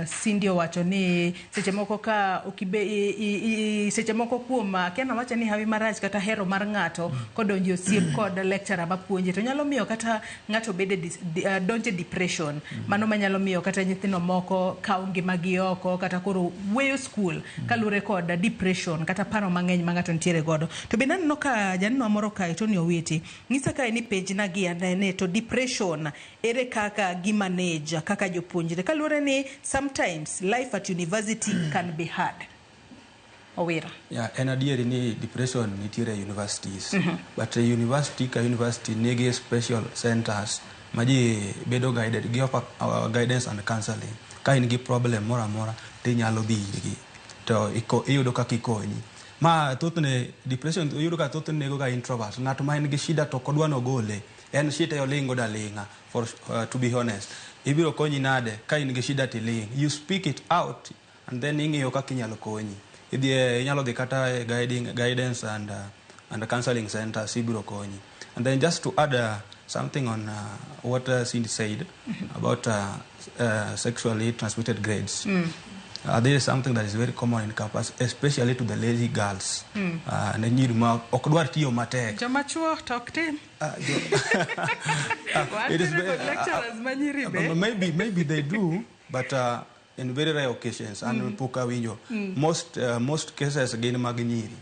Cindy owacho ni seche moko ka okibe, seche moko kuom akia nawacho ni hawi marach kata hero mar ng'ato kodonjo e osiep kod lecturer mapuonje to nyalo miyo kata ng'ato bede donjo e depression. Mano manyalo miyo kata nyithindo moko kawo ngimagi oko kata koro weyo skul kaluwore kod depression kata paro mang'eny ma ng'ato nitiere godo. To bende aneno ka janeno moro kae, Tony Owiti, nyisa kae ni penjna gi ane to depression ere kaka gi manage kaka jopuonjre, kaluwore ni sometimes life at university can be hard. Owira. Yeah, en adieri ni depression nitiere e universities, but university ka university nigi special centers ma ji bedo guided gi offer guidance and counseling. Ka in gi problem moro amora, tinyalo dhi irgi to iyudo kaka ikonyi. Ma thothne depression iyudo ka thothne nego ga introvert, ng'at ma en gi shida to ok odwa nogole, en shite oling' godo aling'a. For to be honest, ibiro konyi nade ka in gi shida tiling'? You speak it out and then ing'iyo kaka inyalo konyi. Idhi inyalo dhi kata e guidance and counseling centers, ibiro konyi. And then just to add something on what Cindy said about sexually transmitted grades. This is something that is very common in campus, especially to the lazy girls. Ne nyiri ma ok dwar tiyo matek. Joma chuo to ok tim. It is Wantiere kod lecturers ma nyiri be. Maybe they do, but in very rare occasions, and pok awinjo. Most cases gin mag nyiri.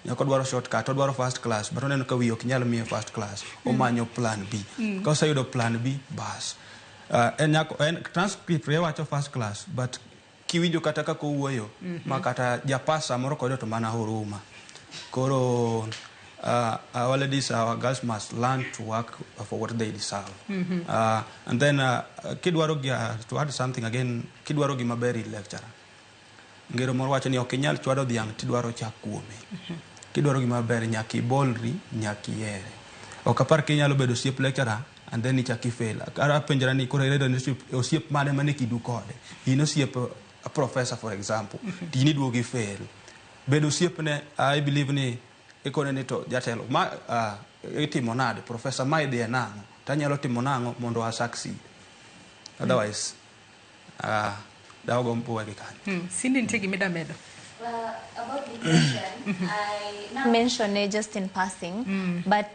Nyako dwaro shortcut, odwaro first class, but oneno ka wiye ok nyal miye first class. Omanyo plan B. Ka oseyudo plan B, bas. En nyako, en transcript ye wacho first class, but kiwinjo kata kaka owuoyo, ma kata japas samoro kode to mana huruma. Koro our ladies, our girls must learn to work for what they deserve. And then kidwaro to add something again, kidwaro gima ber ir lecturer. Ngero moro wacho ni ok inyal chwado dhiang' tidwaro chak kuome. Kidwaro gima ber, nyaka ibolri, nyaka ihere. Ok apar kinyalo bedo osiep lecturer and then ichak ifail. Kara apenjora ni koro ibedo ni osiep mane mane kindu kode? In osiep a professor, for example, to in iduogo ifail. Bedo osiepne, I believe ni ikone ni to jatelo ma itimo nade, professor, ma idhiye nang'o tanyalo timo nang'o mondo a succeed? Otherwise dawago mbuwe gi kanyo. Cindy, nitie gima medo? Well, about depression, I mention it just in passing, but